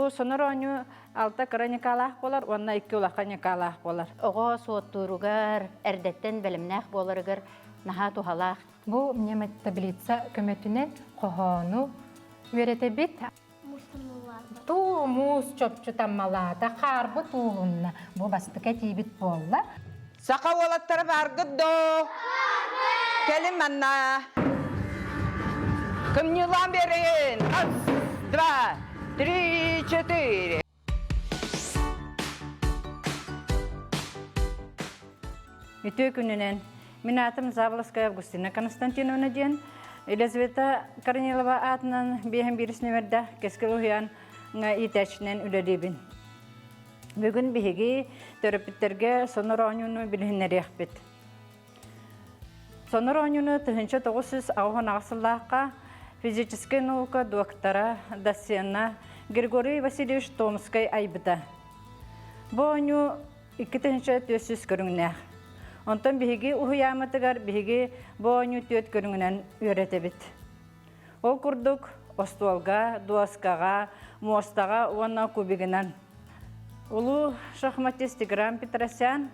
Бу сонор оонньуу алта кыра ньыкаалаах буолар уонна икки улахан ньыкаалаах буолар. Оҕо суоттууругар, эрдэттэн бэлэмнээх буоларыгар наһаа туһалаах. Бу таблица көмөтүнэн хоһоону үөрэтэбит. Туу муус чопчу таммалаата, хаарбыт уулунна. Бу бастакы этиибит буолла. Саха уолаттара бааргыт доо? Кэлин манна. Кымньыылаан биэрэйин. Раз, два, три, четыре. Үтүө күнүнэн. Мин аатым Заболоцкая Августина Константиновна диэн. Елизавета Корнилова аатынан биэһин биирис нүмердээх Кэскил уһуйаан иитээччинэн үлэлиибин. Бүгүн биһиги төрөппүттэргэ сонор оонньууну билиһиннэриэхпит. Сонор оонньууну 1998 сыллаахха физическэй наука доктора, доцена Григорий Васильевич Томскай айбыта. Бу оонньуу 2400 көрүҥнээх. Онтон биһиги уһуйааммытыгар биһиги бу оонньуу түөрт көрүҥүнэн үөрэтэбит. Ол курдук остуолга, дуоскаҕа, муостаҕа уонна кубигынан. Улуу шахматист Тигран Петросян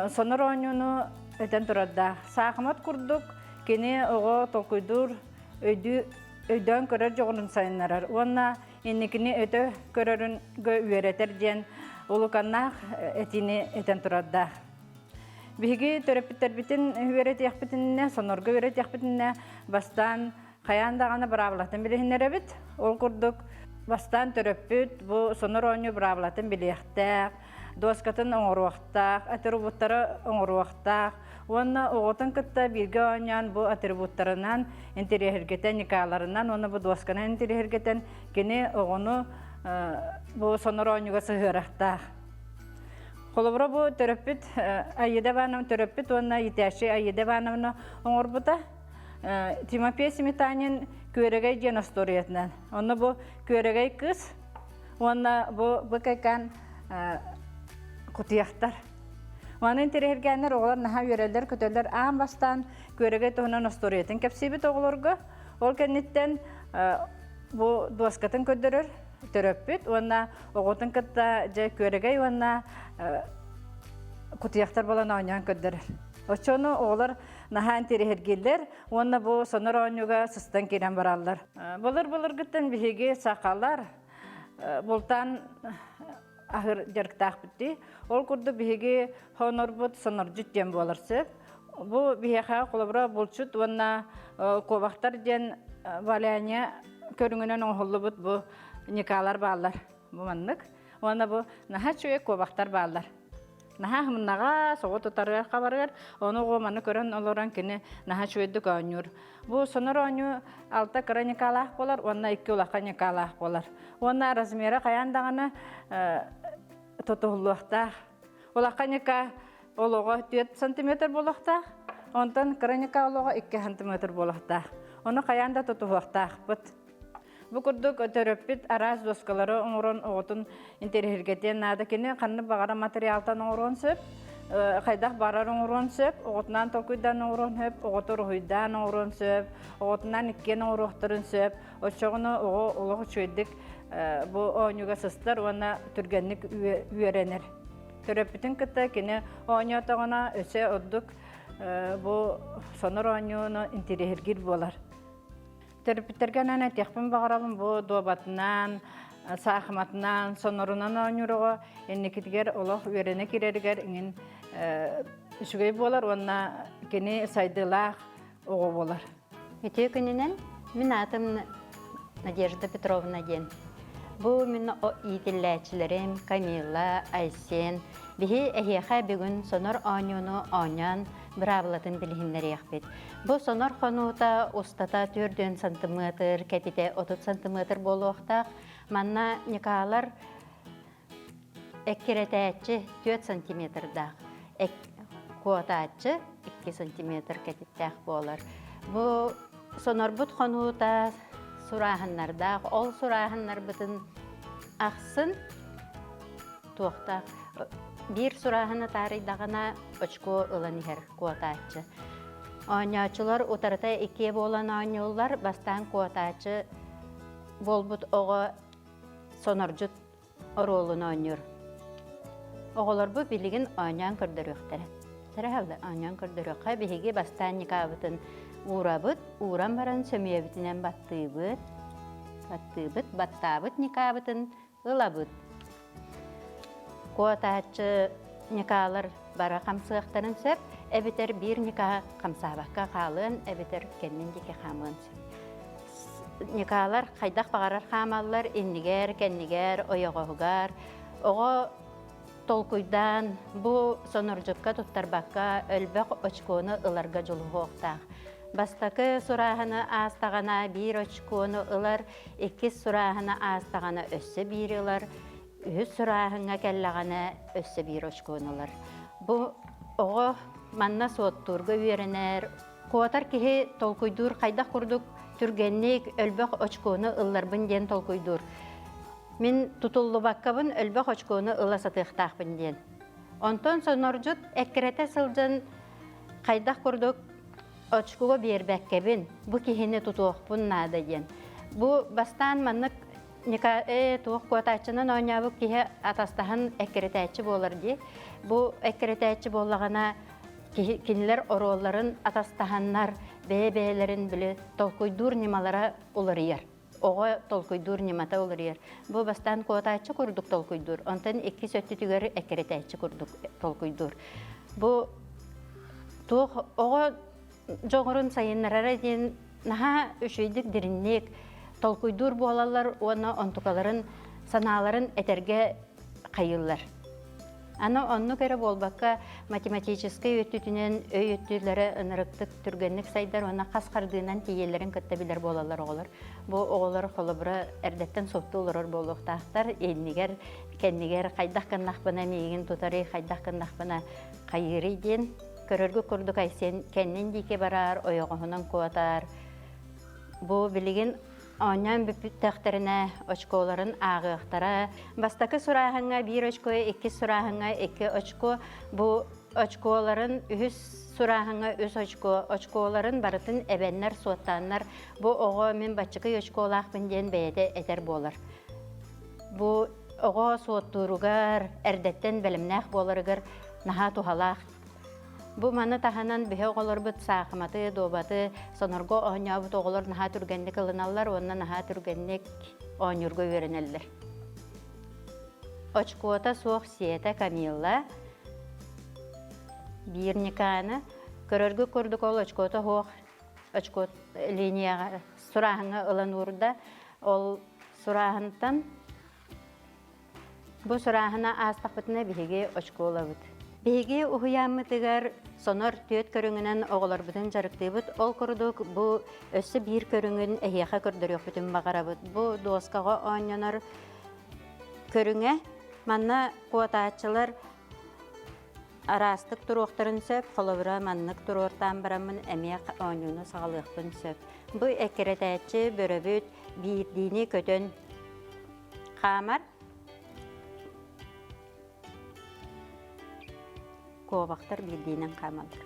сонор оонньууну этэн турардаах. Саахымат курдук кини оҕо толкуйдуур, өйдүү, өйдөөн көрөр дьоҕурун сайыннарар уонна инникини өтө көрөрүн үөрэтэр диэн улуканнаах этиини этэн турардаах. Биһиги төрөппүттэрбитин үөрэтиэхпитинэ, сонорго үөрэтиэхпитинэ бастаан хайаан даҕаны быраабылатын билиһиннэрэбит. Ол курдук бастаан төрөппүт бу сонор оонньуу быраабылатын билиэхтээх, дуоскатын оҥоруохтаах, атрибуттары оҥоруохтаах уонна оҕотун кытта бииргэ оонньоон бу атрибуттарынан интэриэһиргэтэн, ньыкааларынан уонна бу дуосканан интэриэһиргэтэн кини оҕону бу сонор оонньууга сыһыарахтаах. Холобура бу төрөппүт Аида Ивановна төрөппүт уонна иитээччи Аида Ивановна оҥорбута. Тимофей Сметанин Күөрэгэй диэн остуоруйатынан. Онно бу Күөрэгэй кыыс уонна бу быкайкаан кутуйахтар. Маны интэриэһиргээннэр оҕолор наһаа үөрэллэр, көтөллөр. Аан бастаан Күөрэгэй туһунан остуоруйатын кэпсиибит оҕолорго. Ол кэнниттэн бу дуоскатын көрдөрөр төрөппүт уонна оҕотун кытта дьэ күөрэгэй уонна кутуйахтар буолан оонньоон көрдөрөр. Оччону оҕолор наһаа интэриэһиргииллэр уонна бу сонор оонньууга сыстан киирэн бараллар. Былыр-былыргыттан биһиги сахалар бултаан аһыр дьарыктаахпыт дии. Ол курдук биһиги хонорбут сонордьут диэн буолар сөп. Бу биһиэхэ холобура булчут уонна куобахтар диэн валяние көрүҥүнэн оҥоһуллубут бу ньыкаалар бааллар. Бу маннык. Уонна бу наһаа үчүгэй куобахтар бааллар. Наһаа хымнаҕа, соҕу тутарыгар хабарыгар, ону оҕо маны көрөн олорон кини наһаа үчүгэйдик оонньуур. Бу сонор оонньуу алта кыра ньыкаалаах буолар уонна икки улахан ньыкаалаах буолар. Уонна размера хайаан даҕаны тутуһуллуохтаах. Улахан ньыкаа олоҕо 4 сантиметр буолуохтаах, онтон кыра ньыкаа олоҕо 2 сантиметр буолуохтаах. Ону хайаан да тутуһуохтаахпыт. Бу курдук төрөппүт араас доскалары оҥорон оҕотун интэриэһиргэтиэн наада. Кини ханнык баҕарар материалтан оҥоруон сөп, хайдах баҕарар оҥоруон сөп, оҕотунаан толкуйдаан оҥоруон сөп, оҕото уруһуйдаан оҥоруон сөп, оҕотунаан иккиэн оҥоруохтарын сөп. Оччоҕуна оҕо олох үчүгэйдик бу оонньууга сыстар уонна түргэнник үөрэнэр. Төрөппүтүн кытта кини оонньоотоҕуна өссө ордук бу сонор оонньууну интэриэһиргиир буолар. Төрөппүттэргэ анаан этиэхпин баҕарабын бу дуобатынан, саахыматынан, сонорунан оонньуур оҕо инникитигэр олох үөрэнэ киирэригэр иҥин үчүгэй буолар уонна кини сайдыылаах оҕо буолар. Үтүө күнүнэн мин аатым Надежда Петровна диэн. Бу мин иитиллээччилэрим Камила, Айсен биһи эһиэхэ бүгүн сонор оонньууну оонньоон быраабылатын билиһиннэриэхпит. Бу сонор хонуута устата 4 сантиметр, кэтитэ 30 сантиметр буолуохтаах. Манна ньыкаалар эккирэтээччи 4 сантиметрдаах, куотааччы 2 сантиметр кэтиттээх буолар. Бу сонорбут хонуута сурааһыннардаах. Ол сурааһыннарбытын ахсын туохтаах биир сурааһыны таарыйдаҕына очко ылан иһэр куотааччы. Оонньооччулар утарыта иккиэ буолан оонньууллар. Бастаан куотааччы буолбут оҕо. Сонордьут оруолун оонньуур. Оҕолорбут билигин оонньоон көрдөрүөхтэрэ. Тэрэһэллэ оонньоон көрдөрүөххэ биһиги бастаан ньыкаабытын уурабыт, ууран баран сөмүйэбитинэн баттыыбыт, баттыыбыт, баттаабыт ньыкаабытын ылабыт. Куотааччы ньыкаалар бары хамсыахтарын сөп, эбэтэр биир ньыкаа хамсаабакка хаалыан, эбэтэр кэннин диэки хаамыан сөп. Ньыкаалар хайдах баҕарар хаамаллар, иннигэр, кэннигэр, ойоҕоһугар. Оҕо толкуйдаан бу сонордьукка туттарбакка өлбөх очкону ыларга дьулуһуохтаах. Бастакы сурааһыны аастаҕына биир очкону ылар, иккис сурааһыны аастаҕына өссө биир ылар, үһүс сурааһыҥҥа кэллэҕинэ өссө биир очкону ылар. Бу оҕо манна суоттуурга үөрэнэр, куотар киһи толкуйдуур хайдах курдук түргэнник өлбөх очкону ылларбын диэн толкуйдуур. Мин тутуллубаккабын өлбөх очкону ыла сатыахтаахпын диэн. Онтон сонордьут эккирэтэ сылдьан хайдах курдук очкуга биэрбэккэбин, бу киһини тутуохпун наада диэн. Бу бастаан маннык э туох куотааччынан оонньообут киһи атастаһан эккирэтээччи буолар дии. Бу эккирэтээччи буоллаҕына киһи кинилэр оруолларын атастаһаннар бэйэ-бэйэлэрин били толкуйдуур ньымалара уларыйар. Оҕо толкуйдуур ньымата уларыйар. Бу бастаан куотааччы курдук толкуйдуур, онтон иккис өттүтүгэр эккирэтээччи курдук толкуйдуур. Бу туох оҕо дьоҕурун сайыннарара диэн наһаа үчүгэйдик дириҥник толкуйдуур буолаллар уонна онтукаларын санааларын этэргэ хайыыллар. Аны оннук эрэ буолбакка математическай өттүтүнэн өй өттүлэрэ ынырыктык түргэнник сайдар уонна хас хардыынан тиийэллэрин кытта билэр буолаллар оҕолор. Бу оҕолор холобура эрдэттэн суоттуу олорор буолуохтаахтар. Иннигэр, кэннигэр хайдах гыннахпына миигин тутарый, хайдах гыннахпына хайыырый диэн көрөргө курдук Айсен кэннин диэки бараар, ойоҕоһунан куотар. Бу билигин оонньоон бүппүттэхтэринэ очколарын ааҕыахтара. Бастакы сурааһыҥҥа биир очко, иккис сурааһыҥҥа икки очко. Бу очколарын үһүс сурааһыҥҥа үс очко. Очколарын барытын эбэннэр, суоттааннар бу оҕо мин баччыкый очколаахпын диэн бэйэтэ этэр буолар. Бу оҕо суоттууругар, эрдэттэн бэлэмнээх буоларыгар наһаа туһалаах. Бу маны таһынан биһи оҕолорбут саахыматы, дуобаты сонорго оонньообут оҕолор наһаа түргэнник ылыналлар уонна наһаа түргэнник оонньуурга үөрэнэллэр. Очкуота суох сиэтэ Камилла биир Никаны көрөргүт курдук ол очкуота суох очкуот линияҕа сурааһыҥҥа ылан уурда. Ол сурааһынтан Бу сурааһына аастахпытына биһиги очкуолабыт. Биһиги уһуйааммытыгар сонор түөрт көрүҥүнэн оҕолорбутун дьарыктыыбыт. Ол курдук бу өссө биир көрүҥүн эһиэхэ көрдөрүөхпүтүн баҕарабыт. Бу дуоскаҕа оонньонор көрүҥэ. Манна куотааччылар араастык туруохтарын сөп. Холобура, маннык туруортаан бараммын эмиэ оонньууну саҕалыахпын сөп. Бу эккирэтээччи бөрөбүт биирдиини көтөн Хаамар. Куобахтар биирдиинэн хаамаллар.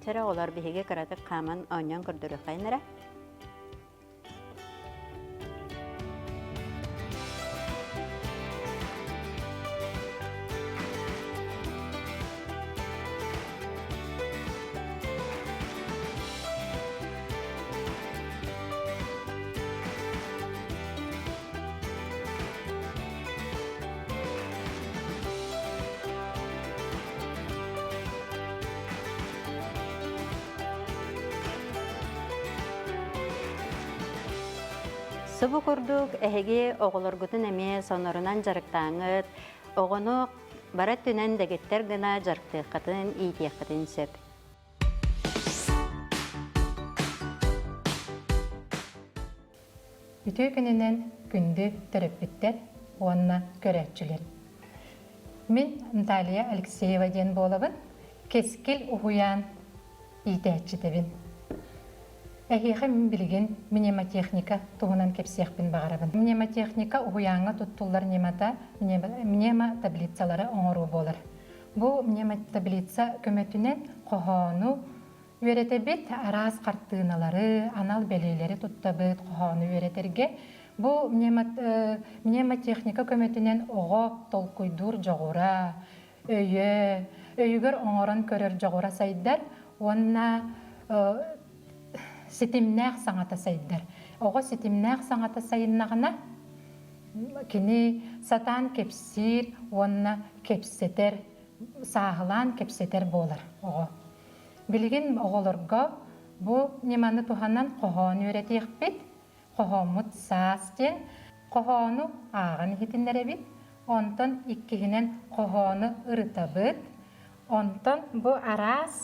Чэрэ оҕолор биһиги кыратык хааман оонньоон көрдөрүөххэйин эрэ. Субу курдук эһиги оҕолоргутун эмиэ сонорунан дьарыктааҥҥыт, оҕону бары өттүнэн дэгиттэр гына дьарыктыаххытын, иитиэххитин сөп. Үтүө күнүнэн күндү төрөппүттэр уонна көрөөччүлэр. Мин Наталья Алексеева диэн буолабын. Кэскил уһуйаан иитээччитэбин. Эһиэхэ мин билигин мнемотехника туһунан кэпсиэхпин баҕарабын. Мнемотехника уһуйааҥҥа туттуллар ньымата мнемотаблицалары оҥоруу буолар. Бу мнемотаблица көмөтүнэн хоһоону Үөрэтэбит араас хартыыналары, анал бэлиэлэри туттабыт хоһоону үөрэтэргэ. Бу мнемотехника көмөтүнэн оҕо толкуйдуур дьоҕура, өйө, өйүгэр оҥорон көрөр дьоҕура сайдар уонна ситимнээх саҥата сайдар. Оҕо ситимнээх саҥата сайыннаҕына, кини сатаан кэпсиир уонна кэпсэтэр, сааһылаан кэпсэтэр буолар оҕо. Билигин оҕолорго бу ньыманы туһанан хоһоон үөрэтиэхпит. Хоһооммут саас диэн хоһоону ааҕан иһитиннэрэбит. Онтон иккиһинэн хоһоону ырытабыт. Онтон бу араас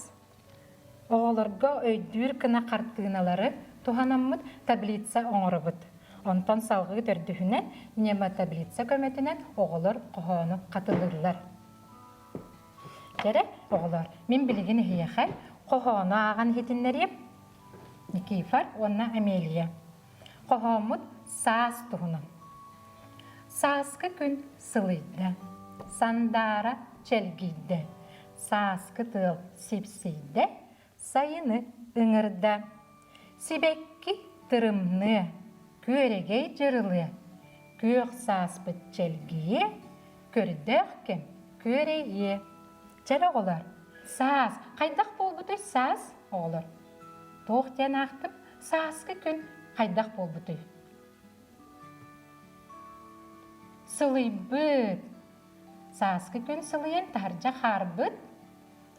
оҕолорго өйдүүр гына хартыыналары туһанаммыт таблица оҥоробут. Онтон салҕыы төрдүһүнэн мнемотаблица көмөтүнэн оҕолор хоһоону хатылыыллар. Кэрэ оҕолоор, мин билигин эһиэхэ хоһоону ааҕан иһитиннэриэм. Никифор уонна Амелия. Хоһооммут саас туһунан. Сааскы күн сылыйда, сандаара чэлгийдэ, сааскы тыал сипсийдэ, сайыны ыҥырда. Сибэкки тырымныа, күөрэгэй дьырылыа, күөх сааспыт чэлгийиэ, көрдөөх кэм күөрэйиэ. Чэл оҕолор, саас хайдах буолбутуй саас оҕолор? Туох диэн аахтым? Сааскы күн хайдах буолбутуй? Сылыйбыт. Сааскы күн сылыйан таһырдьа хаарбыт.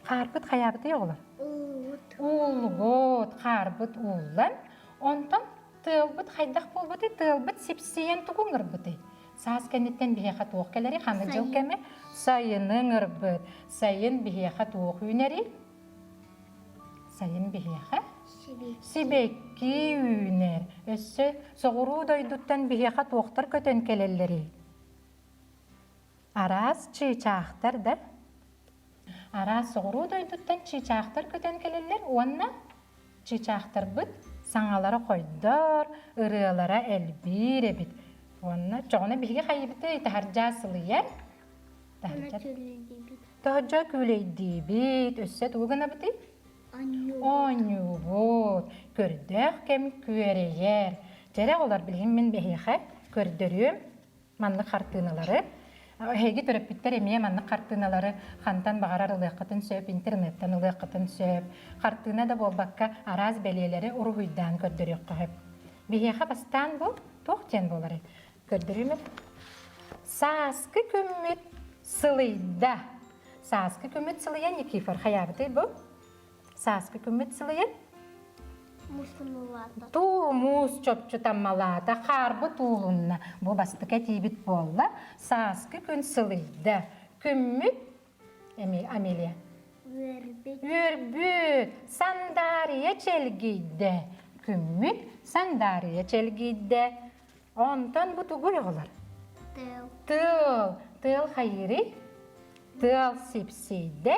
Хаарбыт хайаабытый оҕолор? Ууллубут. Ууллубут, хаарбыт ууллан. Онтон тыалбыт хайдах буолбутуй? Тыалбыт сипсийэн тугу ыҥырбытый? Саас кэнниттэн биһиэхэ туох кэлэрий? Ханна дьыл кэмэ? Сайыны ыҥырбыт. Сайын биһиэхэ туох үүнэрий? Сайын биһиэхэ сибэкки үүнэр. Өссө соҕуруу дойдуттан биһиэхэ туохтар көтөн кэлэллэрий? Араас чыычаахтар да Араас соҕуруу дойдуттан чыычаахтар көтөн кэлэллэр уонна чыычаахтарбыт саҥалара хойдор, ырыалара элбиир эбит. Уонна чоҕуна биһиги хайыбытый таһырдьа сылыйар. Таһырдьа Таһырдьа күүлэйдиибит, өссө тугу гынабытый? Оонньуубут. Көрдөөх кэм күөрэйэр. Дьэрэ оҕолор билигин мин биһиэхэ көрдөрүөм маннык хартыыналары. Эһиги төрөппүттэр эмиэ маннык хартыыналары хантан баҕарар ылыаххытын сөп, интернеттэн ылыаххытын сөп. Хартыына да буолбакка араас бэлиэлэри уруһуйдаан көрдөрүөххэ сөп. Биһиэхэ бастаан бу туох диэн буоларый? Көрдөрүүм Сааскы күммүт сылыйда. Сааскы күммүт сылыйан Никифор хайаабытый бу? Сааскы күммүт сылыйан Туу муус чопчу таммалаата, хаарбыт уулунна. Бу бастакы этиибит буолла. Сааскы күн сылыйда. Күммүт Амелия. Үөрбүт. Үөрбүт. Сандаарыйа чэлгийдэ. Күммүт сандаарыйа чэлгийдэ. Онтон бу тугуй оҕолор? Тыал. Тыал. Тыал хайыырый? Тыал сипсийдэ.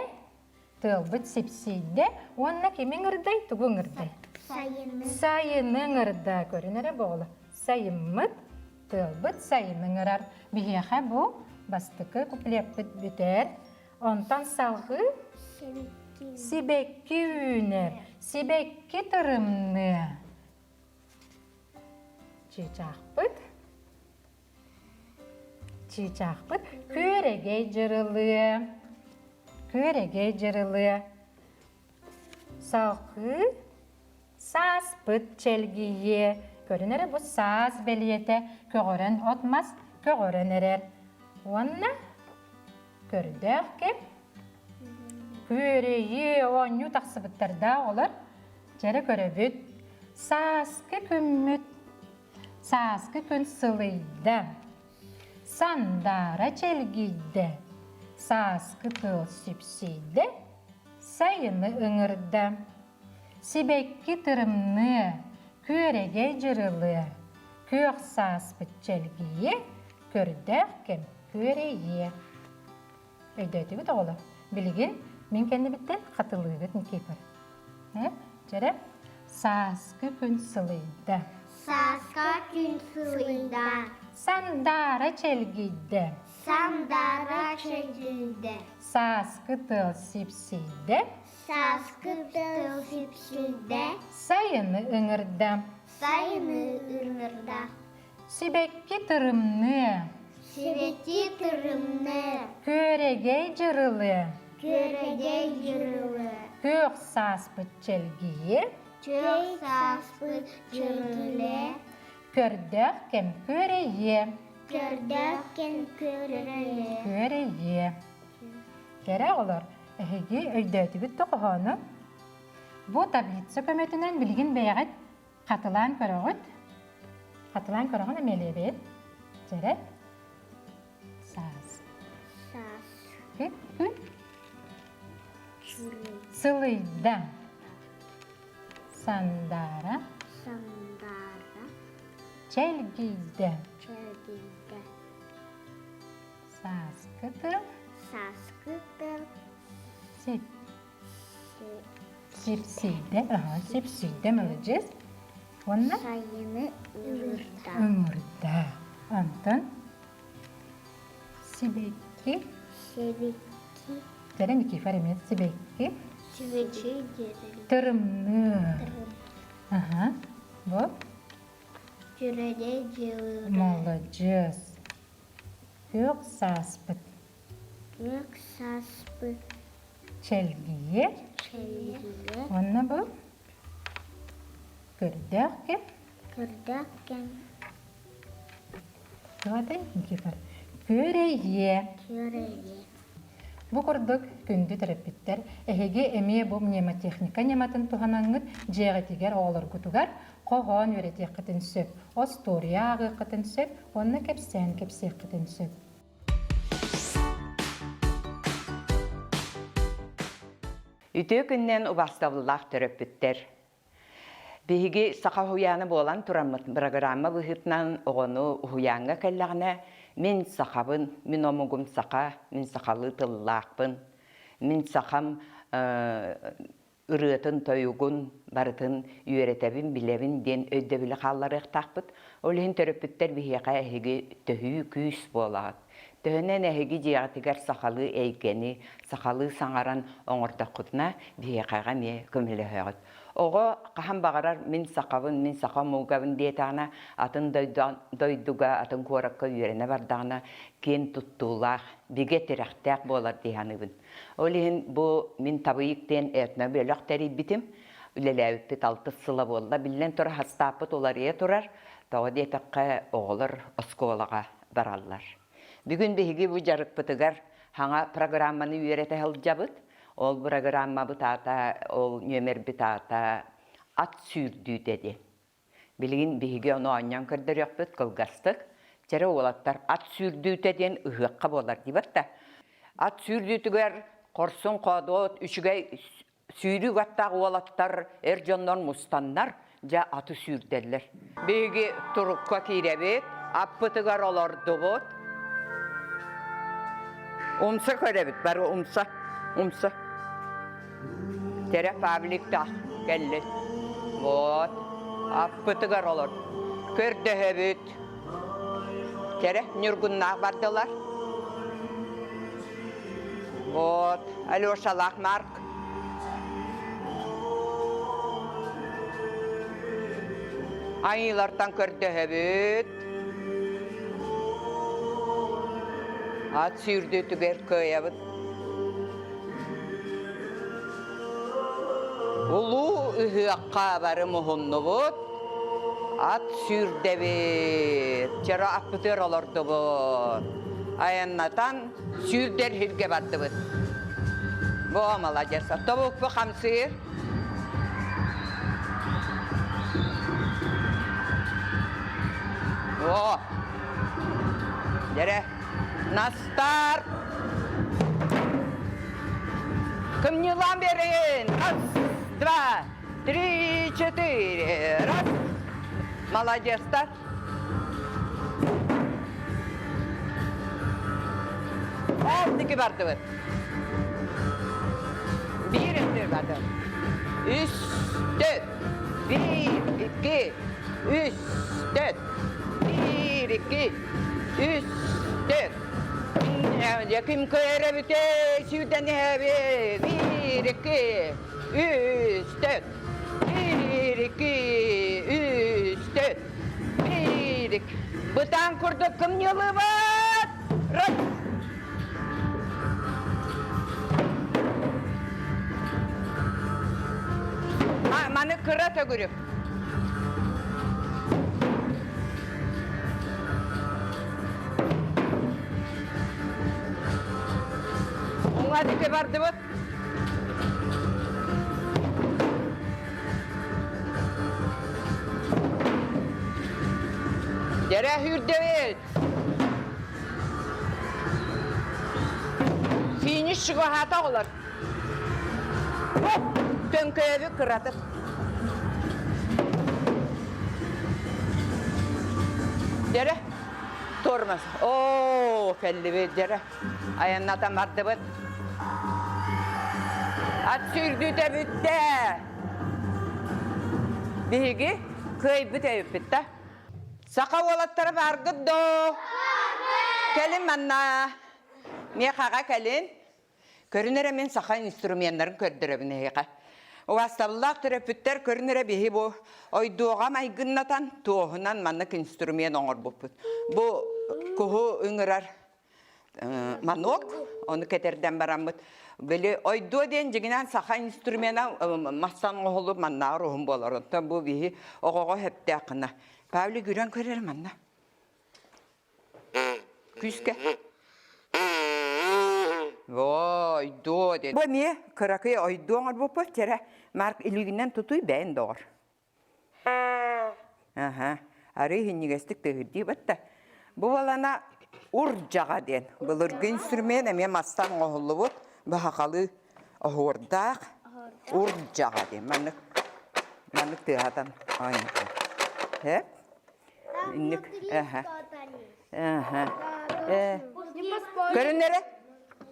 Тыалбыт сипсийдэ уонна кими ыҥырдай, тугу ыҥырдай? Сайыны. Сайыны ыҥырда. Көрүн эрэ буола. Сайыммыт, тыалбыт сайыны ыҥырар. Биһиэхэ бу бастакы куплеппыт бүтэр. Онтон салҕыы Сибэкки. сибэкки үүнэр, сибэкки тырымныа. Чыычаахпыт Чыычаахпыт күөрэгэй дьырылыа, күөрэгэй дьырылыа. Салҕыы сааспыт чэлгийиэ. Көрүн эрэ бу саас бэлиэтэ көҕөрөн от-мас көҕөрөн эрэр. Уонна көрдөөх кэм күөрэйиэ оонньуу тахсыбыттардаах олор. Дьэрэ көрөбүт. Сааскы күммүт Сааскы күн сылыйда, сандаара чэлгийдэ, сааскы тыал сүпсүйдэ, сайыны ыҥырда. Сибэкки тырымныа, күөрэгэй дьырылыа, күөх сааспыт чэлгийиэ, көрдөөх кэм күөрэйиэ. Өйдөөтүгүт оҕолор? Билигин мин кэннибиттэн хатылыыгыт Никифор. Э, дьэрэ, сааскы күн сылыйда. Сааскы күн сылыйда. Сандаара чэлгийдэ. Сандаара чэлгийдэ. Сааскы тыал сипсийдэ. Сааскы тыал сипсийдэ. Сайыны ыҥырда. Сайыны ыҥырда. Сибэкки тырымныа. Сибэкки тырымныа. Күөрэгэй дьырылыа. Күөрэгэй дьырылыа. Күөх сааспыт чэлгийиэ. Күөх сааспыт чэлгийиэ. Көрдөөх кэм күөрэйиэ. Көрдөөх кэм күөрэйиэ. Күөрэйиэ. Кэрэ оҕолор, эһиги өйдөөтүгүт да хоһоону? Бу таблица көмөтүнэн билигин бэйэҕит хатылаан көрөҕүт. Хатылаан көрөҕүн эмиэлиэбит. Дьэрэ. Саас. Саас. Күн. Сылыйда. Сандаара. Сандаара. Чэлгийдэ. Чэлгийдэ. Сааскы тыл. Сааскы тыл. Сип. Сипсийдэ, аха, сипсийдэ, маладьыас. Уонна? Сайыны ыҥырда. Ыҥырда. Антон? Сибэкки. Сибэкки. Кэрэ Никифор эмиэ сибэкки. Сибэкки дьэрэлий. Тырымныы. Аха. Бу? Дьүрэлэй дьылыра. Маладьыас. Күөх сааспыт. Күөх сааспыт. Чэлгийэ. Чэлгийэ. Уонна бу көрдөөх кэм. Көрдөөх кэм. Туотай Никифор. Күөрэйиэ. Күөрэйиэ. Бу курдук күндү төрөппүттэр эһиги эмиэ бу мнемотехника ньыматын туһанаҥҥыт дьиэҕитигэр оҕолоргутугар хоһоон үөрэтиэххитин сөп, остуоруйа ааҕыаххытын сөп уонна кэпсээн кэпсиэххитин сөп. Үтүө күннэн убаастабыллаах төрөппүттэр. Биһиги саха уһуйаана буолан тураммыт бырагыраамма быһыытынан оҕону уһуйааҥҥа кэллэҕинэ мин сахабын, мин омугум саха, мин сахалыы тыллаахпын, мин сахам ырыатын-тойугун барытын үөрэтэбин, билэбин диэн өйдөбүлү хаалларыахтаахпыт. Ол иһин төрөппүттэр биһиэхэ эһиги төһүү күүс буолаҕыт. Төһөнөн эһиги дьиэҕитигэр сахалыы эйгэни, сахалыы саҥаран оҥордоххутуна, биһиэхэҕэ эмиэ көмөлөһөҕүт. Оҕо хаһан баҕарар мин сахабын, мин саха омугабын диэтэҕинэ, атын дойдуга, атын куоракка үөрэнэ бардаҕына, киэн туттуулаах, бигэ тирэхтээх буолар дии саныыбын. Ол иһин бу мин Табыйык диэн этно-бөлөх тэрийбитим. Үлэлээбиппит алтыс сыла буолла. Биллэн турар, хастааппыт уларыйа турар. Тоҕо диэтэххэ, оҕолор оскуолаҕа бараллар. Бүгүн биһиги бу дьарыкпытыгар хаҥа программаны үөрэтэ сылдьабыт. Ол программабыт аата, ол нүөмэрбит аата «Ат сүүрдүүтэ» диэн. Билигин биһиги ону оонньоон көрдөрүөхпүт кылгастык. Чэрэ уолаттар ат сүүрдүүтэ диэн ыһыахха буолар диибэт да. Ат сүүрдүүтүгэр хорсун хоодуот үчүгэй сүүрүүк аттаах уолаттар эр дьоннор мустаннар дьэ аты сүүрдэллэр. Биһиги турукка киирэбит, аппытыгар олордубут. Умса көрөбүт, бары умса, умса. Терэ Павлик-таах кэллин. Вот, аппытыгар олор. Көрдөһөбүт. Терэ Ньургуннаах бардылар. Вот, Алешалаах Марк. Айыылартан көрдөһөбүт. Ат сүүрдүүтүгэр кыайабыт. Улуу ыһыахха бары муһуннубут, ат сүүрдэбит, чаро аппытыгар олордубут. Айаннатан сүүрдэр сиргэ бардыбыт. Бу маладьыас. Тобукпу хамсыыр. О! Дэрэ. На старт! Кымньылаан берин! Раз, два, три, четыре. Раз. Молодецтар. Ол дики бардыбыт. Биир өттүр барды. Үс, төрт. Биир, икки, үс, төрт. Биир, икки, үс, төрт. Ким кыайар сүүрдэн иһэбит. Биир, икки, үс, төрт. Биир, икки, үс, төрт. Биир, Түргэнник. Бытаан курдук кымньылыбат! Раз! Маны кыра төгүрүк. Уҥа диэки бардыбыт. Дьэрэ сүүрдэбит. Финиш чугаһаата оҕолор. Төҥкөйөбүт кыратык. Дьэрэ, тормоз. Оо, кэллибит, дьэрэ. Айаннатан бардыбыт. Ат сүүрдүүтэ бүттэ. Биһиги кыайбыт эбиппит да. Саха уолаттара бааргыт доо? Кэлин манна. Миэхэҕэ кэлин. Көрүн эрэ мин саха инструменнарын көрдөрөбүн эһиэхэ. Убастабыллаах төрөппүттэр көрүн эрэ биһи бу ойдуоҕа майгыннатан туоһунан маннык инструмент оҥорбуппут. Бу куһу ыҥырар манок, ону кэтэрдэн бараммыт. Били ойдуо диэн дьиҥинэн саха инструмена мастан оҥоһуллубут маннааҕар уһун буолар. Оттон бу биһи оҕоҕо сөптөөх гына. Павлик үрэн көрөр манна. Күүскэ. Ойдуо диэн. Бу эмиэ кыракый ойдуо оҥорбуппут чэрэ Марк илиигинэн тутуй бэйэн доҕор. Аха. Арыы иһинньигэстик тыаһырдыы батта. Бу балана урдьаҕа диэн былыргы инструмент эмиэ мастан оҥоһуллубут баһахалыы оһуордаах урдьаҕа диэн маннык маннык тыаһатан оонньоото. Э? Инник аха. Аха. Э. Көрүн эрэ.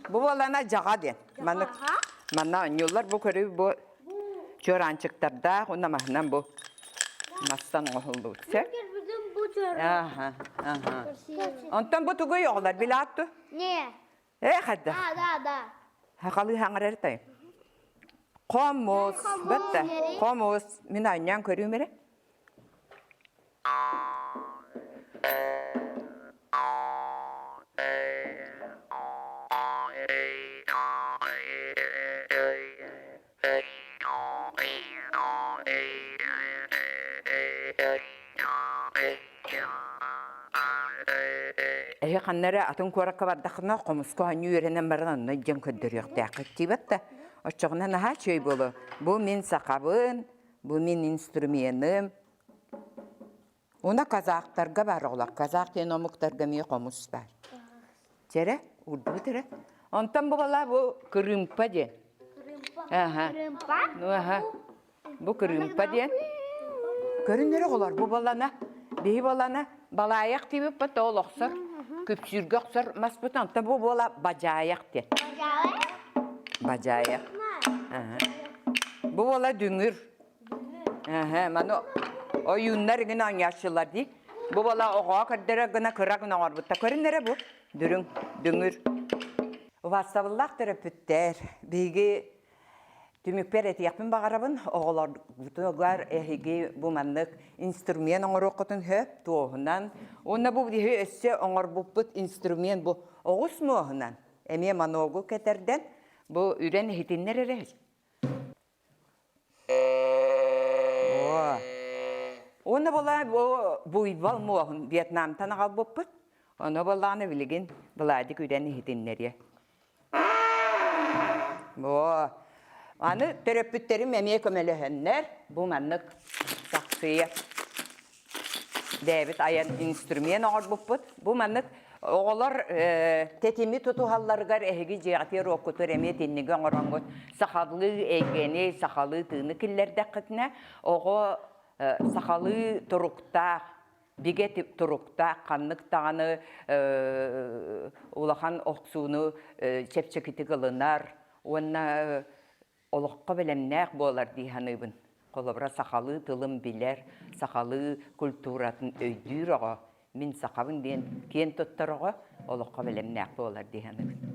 Бу буолана дьаҕа диэн. Маннык манна оонньууллар бу көрүү бу чуораанчыктардаах уонна маһынан бу мастан оҥоһуллубут. Сөп? Аха, аха. Онтон бу тугуй оҕолор билаат ту? Не. Э, хайда? Да, да, да. Хахалыы хаҥарар тай. Хомус, бэтте. Хомус. Мин анньаан көрүүм эрэ. Эһи ханна эрэ атын куоракка бардаххына хомуска оонньуу үөрэнэн баран онно илдьэн көрдөрүөхтээххит диибэт да оччоҕуна наһаа үчүгэй буолуо. Бу мин сахабын, бу мин инструменым. Уна казахтарга бар оҕолор. Казах диэн омуктарга эмиэ хомус баар. Чэрэ, урдубут эрэ. Онтон бу балаа бу кырыымпа диэн. Аха. Ну аха. Бу кырыымпа диэн. Көрүннэр оҕолор бу балана. Биһи балана балаайах диэбиппит ол охсор. Күпсүүргэ охсор маспыт онтон бу буола бадьаайах диэн. Бадьаайах. Аха. Бу буола дүҥүр. Эһэ, маны ойууннар игин оонньооччулар дии. Бу буола оҕоҕо көрдөрөр гына кыра гына оҥорбуттар. Көрүн эрэ бу. Дүрүҥ, дүҥүр. Убаастабыллаах төрөппүттэр, биһиги түмүкпэр этиэхпин баҕарабын, оҕолоргутугар эһиги бу маннык инструмент оҥоруоххутун сөп, туоһунан. Уонна бу биһиги өссө оҥорбуппут инструмент бу оҕус муоһунан эмиэ маногу кэтэрдэн бу үрэн иһитиннэр эрэ Уонна була бу буйвол муоһун Вьетнамтан аҕалбыппыт. Ону буоллаҕына билигин Владик үрэн иһитиннэриэ. Бу аны төрөппүттэрим эмиэ көмөлөһөннөр бу маннык сахсыйа Бэйэбит айан инструмент оҥорбуппут. Бу маннык оҕолор тэтими тутуһалларыгар эһиги дьиэҕитигэр уоккутугар эмиэ итинниги оҥороҥҥут сахалыы эйгэни, сахалыы тыыны киллэрдэххитинэ оҕо сахалыы туруктаах, бигэ туруктаах ханнык даҕаны улахан охсууну чэпчэкитик ылынар уонна олоххо бэлэмнээх буолар дии саныыбын. Холобура, сахалыы тылын билэр, сахалыы культуратын өйдүүр оҕо, мин сахабын диэн киэн туттар оҕо олоххо бэлэмнээх буолар дии саныыбын.